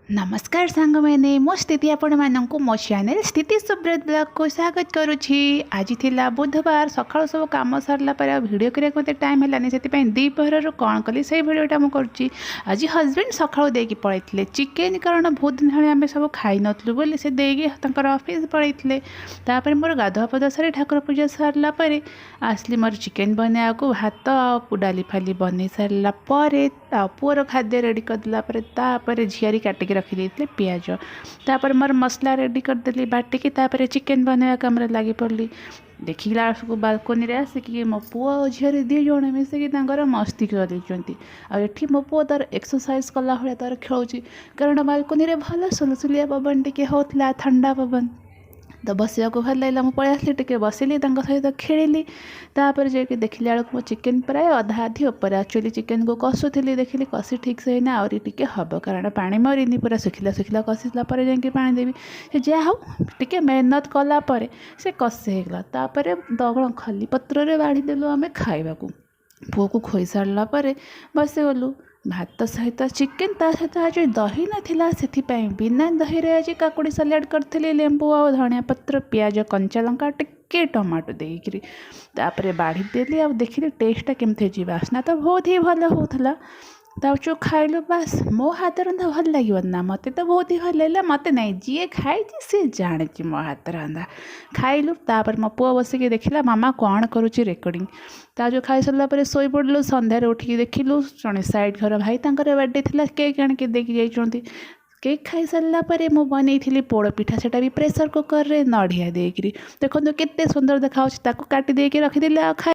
ନମସ୍କାର ସାଙ୍ଗମାନେ, ମୁଁ ସ୍ଥିତି ଆପଣମାନଙ୍କୁ ମୋ ଚ୍ୟାନେଲ୍ ସ୍ଥିତି ସୁବ୍ରତ ବ୍ଲଗ୍କୁ ସ୍ୱାଗତ କରୁଛି। ଆଜି ଥିଲା ବୁଧବାର। ସକାଳୁ ସବୁ କାମ ସରିଲା ପରେ ଆଉ ଭିଡ଼ିଓ କରିବାକୁ ମୋତେ ଟାଇମ୍ ହେଲାନି। ସେଥିପାଇଁ ଦ୍ୱିପହରରୁ କ'ଣ କଲି, ସେଇ ଭିଡ଼ିଓଟା ମୁଁ କରୁଛି। ଆଜି ହଜବେଣ୍ଡ ସକାଳୁ ଦେଇକି ପଳେଇଥିଲେ ଚିକେନ୍, କାରଣ ବହୁତ ଦିନ ହେଲାଣି ଆମେ ସବୁ ଖାଇନଥିଲୁ ବୋଲି ସେ ଦେଇକି ତାଙ୍କର ଅଫିସ୍ ପଳେଇଥିଲେ। ତାପରେ ମୋର ଗାଧୁଆ ପାଧୁଆ ସାରି, ଠାକୁର ପୂଜା ସରିଲା ପରେ ଆସିଲି ମୋର ଚିକେନ୍ ବନେଇବାକୁ। ଭାତ ଆଉ ଡାଲି ଫାଲି ବନେଇ ସାରିଲା ପରେ ଆଉ ପୁଅର ଖାଦ୍ୟ ରେଡ଼ି କରିଦେଲା ପରେ, ତାପରେ ଝିଆରୀ କାଟିକି ରଖିଦେଇଥିଲେ ପିଆଜ। ତାପରେ ମୋର ମସଲା ରେଡ଼ି କରିଦେଲି ବାଟିକି। ତାପରେ ଚିକେନ୍ ବନେଇବା କାମରେ ଲାଗି ପଡ଼ିଲି। ଦେଖିଲା ବେଳକୁ ବାଲକୋନିରେ ଆସିକି ମୋ ପୁଅ ଆଉ ଝିଆରୀ ଦୁଇ ଜଣ ମିଶିକି ତାଙ୍କର ମସ୍ତି କରିଦେଇଛନ୍ତି। ଆଉ ଏଠି ମୋ ପୁଅ ତାର ଏକ୍ସରସାଇଜ୍ କଲା ଭଳିଆ ତାର ଖେଳୁଛି, କାରଣ ବାଲକୋନିରେ ଭଲ ସୁଲୁସୁଲିଆ ପବନ ଟିକେ ହେଉଥିଲା, ଥଣ୍ଡା ପବନ ତ ବସିବାକୁ ଭଲ ଲାଗିଲା। ମୁଁ ପଳେଇ ଆସିଲି, ଟିକେ ବସିଲି, ତାଙ୍କ ସହିତ ଖେଳିଲି। ତାପରେ ଯାଇକି ଦେଖିଲା ବେଳକୁ ମୋ ଚିକେନ୍ ପ୍ରାୟ ଅଧା ଅଧି ଉପରେ। ଆକ୍ଚୁଆଲି ଚିକେନ୍କୁ କଷୁଥିଲି, ଦେଖିଲି କଷି ଠିକ୍ ସେ ହେଇନି, ଆହୁରି ଟିକେ ହେବ, କାରଣ ପାଣି ମରିନି। ପୁରା ଶୁଖିଲା ଶୁଖିଲା କଷିଲା ପରେ ଯାଇକି ପାଣି ଦେବି। ସେ ଯାହା ହଉ, ଟିକେ ମେହନତ କଲା ପରେ ସେ କଷି ହେଇଗଲା। ତାପରେ ଦଗଳ ଖଲି ପତ୍ରରେ ବାଢ଼ିଦେଲୁ ଆମେ ଖାଇବାକୁ। ପୁଅକୁ ଖୋଇ ସାରିଲା ପରେ ବସିଗଲୁ ଭାତ ସହିତ ଚିକେନ୍। ତା ସହିତ ଆଜି ଦହି ନଥିଲା, ସେଥିପାଇଁ ବିନା ଦହିରେ ଆଜି କାକୁଡ଼ି ସାଲାଡ଼ କରିଥିଲି, ଲେମ୍ବୁ ଆଉ ଧନିଆ ପତ୍ର, ପିଆଜ, କଞ୍ଚା ଲଙ୍କା, ଟିକେ ଟମାଟୋ ଦେଇକିରି। ତାପରେ ବାଢ଼ିଦେଲି ଆଉ ଦେଖିଲି ଟେଷ୍ଟଟା କେମିତି ହେଇଛି। ବାସ୍ନା ତ ବହୁତ ହି ଭଲ ହେଉଥିଲା। ତାପରେ ଖାଇଲୁ ବାସ୍। ମୋ ହାତ ରନ୍ଧା ଭଲ ଲାଗିବନି ନା? ମୋତେ ତ ବହୁତ ହି ଭଲ ଲାଗିଲା। ମୋତେ ନାହିଁ, ଯିଏ ଖାଇଛି ସିଏ ଜାଣିଛି ମୋ ହାତ ରନ୍ଧା। ଖାଇଲୁ। ତାପରେ ମୋ ପୁଅ ବସିକି ଦେଖିଲା, ମାମା କ'ଣ କରୁଛି ରେକର୍ଡ଼ିଂ। ତା ଯେଉଁ ଖାଇସାରିଲା ପରେ ଶୋଇପଡ଼ିଲୁ। ସନ୍ଧ୍ୟାରେ ଉଠିକି ଦେଖିଲୁ, ଜଣେ ସାଇଡ଼୍ ଘର ଭାଇ, ତାଙ୍କର ବାର୍ଥଡ଼େ ଥିଲା, କେକ୍ ଆଣିକି ଦେଇକି ଯାଇଛନ୍ତି। କେକ୍ ଖାଇସାରିଲା ପରେ ମୁଁ ବନେଇଥିଲି ପୋଡ଼ ପିଠା, ସେଇଟା ବି ପ୍ରେସର୍ କୁକର୍ରେ ନଡ଼ିଆ ଦେଇକିରି। ଦେଖନ୍ତୁ କେତେ ସୁନ୍ଦର ଦେଖାହେଉଛି। ତାକୁ କାଟି ଦେଇକି ରଖିଦେଲି ଆଉ ଖାଇ